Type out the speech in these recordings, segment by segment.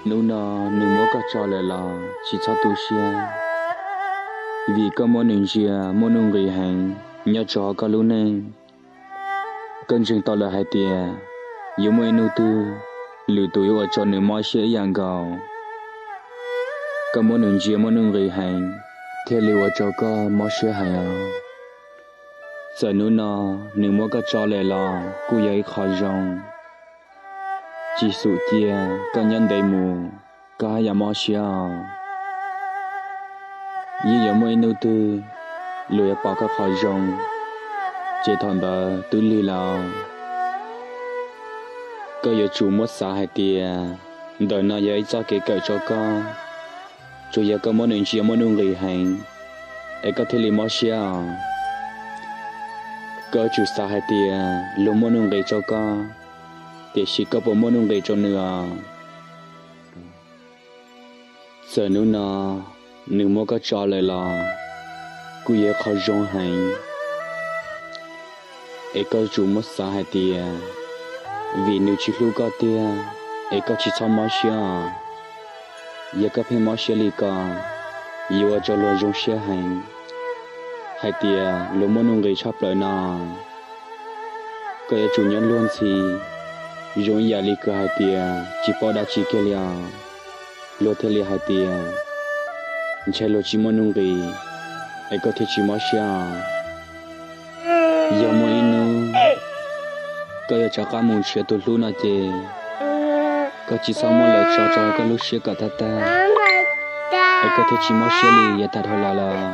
Hnub no nws muab koj tso lawm los tsis txhob tu siab, vim koj muab nws ntsia muaj nuj nqis heev nyob rau hauv koj lub neej. Koj ntseeg tau lawm hais tias yuav muaj ib hnub twg lwm tus yuav ua rau nws mob siab ib yam nkaus. Koj muab nws ntsia muaj nuj nqis heev thiaj li ua rau koj mob siab heev os. Txawm hnub no nws muab koj tso lawm los kuj yog ib qho zoo. Tsis xum cia koj nyob ntev mus, koj haj yam mob siab os. Yeej yuav muaj ib hnub twg luag yuav pom koj qhov zoo, ces thaum ntawd twb lig lawm. Koj yuav tsum muab xav hais tias ntawm no yog ib txoj kev kawm rau koj. Tsuas yog koj muab nws ntsia muaj nuj nqis heev es koj thiaj li mob siab os. Koj yuav tsum xav hais tias luag muaj nuj nqis rau koj, tiam sis koj puas muaj nuj nqis rau nws os? Txawm hnub no nws muab koj tso lawm los kuj yog qhov zoo heev, es koj yuav tsum muab xav hais tias vim nws tsis hlub koj tiag es koj tsis txhob mob siab os. Yog koj pheej mob siab li ko, yuav ua rau luag zoo siab heev hais tias luag muaj nuj nqis tshaj plaws no. Koj yuav tsum nyob luag ntxhi, zoo ib yam li kws hais tias tsis paub dab tsi kiag li os. Luag thiaj li hais tias ntshai luag tsis muaj nuj nqis, es koj thiaj tsis mob siab os. Yog muaj ib hnub koj yuav rov qab mus nrhiav tus hlub no ces koj tsis txhob muab lawv tso rau koj lub siab kom tag tag, es koj thiaj tsis mob siab li yav tag dhau los lawm.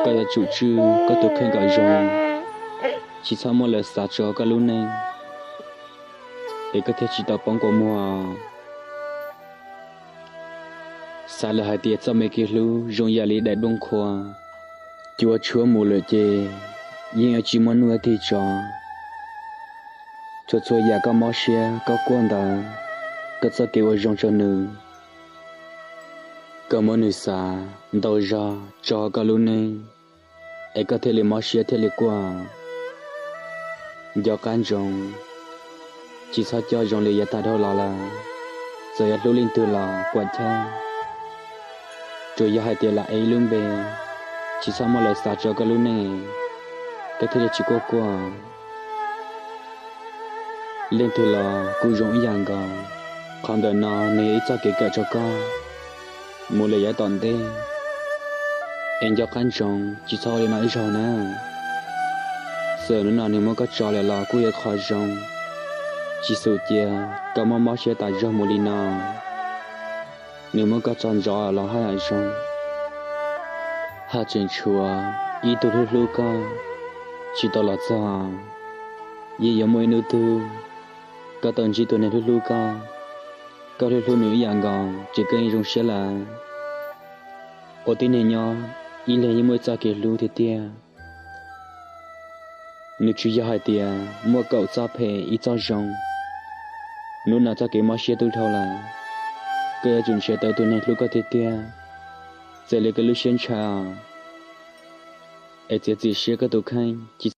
Koj yuav tsum tswj koj tus kheej kom zoo, tsis txhob muab lawv xav rau koj lub neej, es koj thiaj tsis tau poob kua muag. Xav lawm hais tias txoj me kev hlub zoo yam li daim nplooj qhuav, cua tshuab mus lawm ces yeej yuav tsis muaj nuj tig tso. Txhua txhua yam koj mob siab koj quaj ntawd, koj txoj kev ua zoo rau nws, koj muab nws xav ntau zog tso koj lub neej, es koj thiaj li mob siab thiaj li quaj. Nco qab ntsoov, tsis txhob coj zoo li yav tag dhau los lawm. Txawm yog hlub leej twg los puam chawj, tsuas yog hais tias lam ev ib lub npe, tsis txhob muab lawv xav rau koj lub neej, koj thiaj li tsis quaj quaj. Leej twg los kuj zoo ib yam nkaus. Qhov ntawm no nws yog ib txoj kev kawm rau koj mus lawm yav tom ntej. Es nco qab ntsoov tsis txhob ua li no ib zaug na. Txawm hnub no nws muab koj tso lawm los kuj yog qhov zoo, tsis xum cia koj mob mob siab tas zog mus li no. Nws muab koj tso ntsoov los haj yam zoo, haj tseem tshuav ib tug hlub hlub koj tsis tau los txog. Yeej yuav muaj ib hnub twg koj tau ntsib tus neeg hlub hlub koj, koj hlub hlub nws ib yam nkaus ces koj yeej zoo siab lawm. Ua tib neeg nyob, ib leeg yeej muaj ib txoj kev hlub tiag tiag. Nws tsis yog hais tias muaj kaum txoj phem ib txoj zoo. Hnub no txoj kev mob siab twb dhau lawm, koj yuav tsum nrhiav tau tus neeg hlub koj tiag tiag. Txawm li koj lub siab ntshai os, es txiav txim siab koj tus kheej tsis